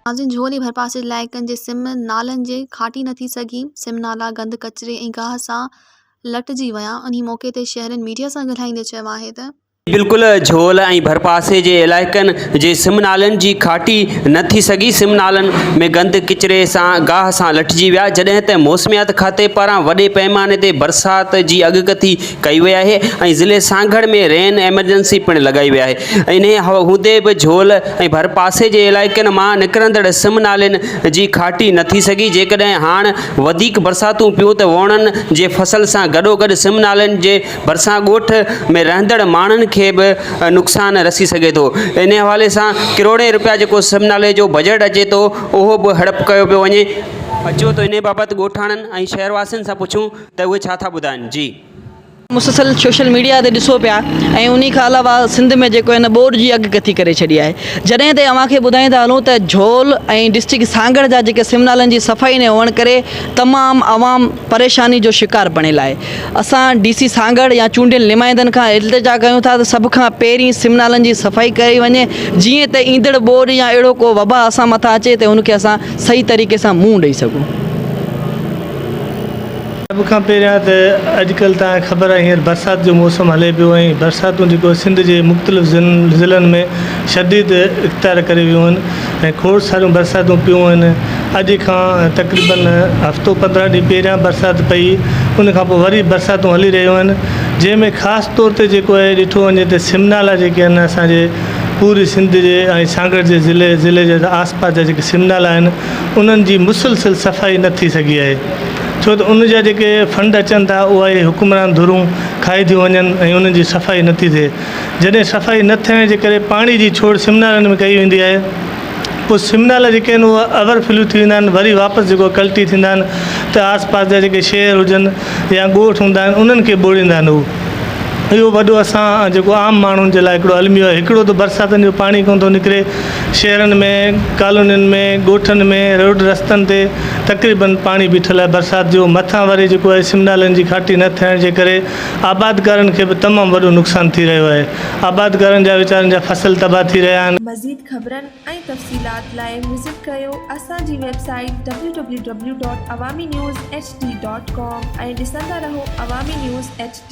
ناظرين جهول ۽ ڀرپاسي جي علائقن جي سم نالن جي کاٽي نه ٿي سگهي، سم نالا گند ڪچري ۽ گاهه سان لٽجي ويا، انهي موقعي تي شهرين ميڊيا سان ڳالهائيندي چيو آهي ته. بلڪل جهول ۽ ڀرپاسي جي علائقن جي سم نالن جي کاٽي نه ٿي سگهي، سم نالن ۾ گند ڪچري سان گاهه سان لٽجي ويا، جڏهن ته موسميات کاتي پاران وڏي پئماني تي برسات جي اڳڪٿي ڪئي وئي آهي ۽ ضلعي سانگهڙ ۾ رين ايمرجنسي پڻ لڳائي وئي آهي، انهي هوندي به جهول ۽ ڀرپاسي جي علائقن مان نڪرندڙ سم نالين جي کاٽي نه ٿي سگهي، جيڪڏهن هاڻ وڌيڪ برساتون پيون ته ووڻن جي فصل سان گڏوگڏ سم نالين جي ڀرسان ڳوٺ ۾ رهندڙ ماڻهن کي به نقصان رسي سگهي ٿو. انهي حوالي سان ڪروڙين رپيا جيڪو سم نالي جو بجيٽ اچي ٿو اهو به هڙپ ڪيو پيو وڃي. اچو ته انهي بابت ڳوٺاڻن ۽ شهرواسين سان پڇون ته اهي ڇا ٿا ٻڌائن. جي. مسلسل سوشل ميڊيا تي ڏسو پيا ۽ انهي کان علاوه سنڌ ۾ جيڪو هن ٻوڏ جي اڳڪٿي ڪري ڇڏي آهي جڏهن ته اوهان کي ٻڌائيندا هلون ته جھول ۽ ڊسٽرڪٽ سانگهڙ جا جيڪي سم نالن جي صفائي نه هئڻ ڪري تمام عوام پريشاني جو شڪار بڻيل آهي اسان ڊي سي سانگهڙ يا چونڊيل نمائندن کان التجا ڪيون ٿا ته سڀ کان پهرين سم نالن جي صفائي ڪئي وڃي جيئن ته ايندڙ ٻوڏ يا اهڙو ڪو وبا اسان مٿان اچي ته ان کي اسان صحيح طريقي سان منهن ڏئي سگهون. سڀ کان پهريان ته اڄڪلهه توهان کي خبر آهي هينئر برسات جو موسم هلي پيو ۽ برساتون جيڪو سنڌ جي مختلف ضلعن ۾ شديد اختيار ڪري ويون آهن ۽ کوڙ ساريون برساتون پيون آهن اڄ کان تقريبن هفتو 15 ڏينهن پهريان برسات پئي ان کان پوء وري برساتون هلي رهيون آهن جنهن ۾ خاص طور تي جيڪو آهي ڏٺو وڃي ته سم نالا جيڪي آهن اسان جي پوري سنڌ جي ۽ سانگهڙ جي ضلعي ضلعي جي آس پاس جا جيڪي سم نالا آهن انهن جي مسلسل صفائي نه ٿي سگهي آهي ڇو ته ان جا جيڪي فنڊ اچن ٿا اها اهي حڪمران ڌرون کائي ٿيون وڃن ۽ انهن جي صفائي نه ٿي ٿئي جڏهن صفائي نه ٿيڻ جي ڪري پاڻي جي ڇوڙ سم نالن ۾ ڪئي ويندي آهي پوء سم نالا جيڪي آهن اهي اوور فلو ٿي ويندا آهن وري واپس جيڪو ڪلٽي ٿيندا آهن ته آس پاس جا جيڪي شهر هجن يا ڳوٺ هوندا آهن انهن کي ٻوڙيندا آهن هو اهو وڏو اسان جيڪو عام ماڻهن جي لاء هڪڙو الميو آهي هڪڙو ته برساتن جو پاڻي ڪونه ٿو نڪري شهرن ۾ ڪالونين ۾ ڳوٺن ۾ روڊ رستن تي تقريبن پاڻي بيٺل آهي برسات جو مٿان وري جيڪو آهي سم نالن جي کاٽي نه ٿيڻ جي ڪري آبادگارن کي به تمام وڏو نقصان ٿي رهيو آهي آبادگارن جا ويچارن جا فصل تباهه ٿي رهيا آهن. مزيد خبرن ۽ تفصيلات لاء وزٽ ڪريو اسان جي website W W W dot Awami news H D dot com ۽ ڏسندا رهو عوامي نيوز ايڇ ڊي.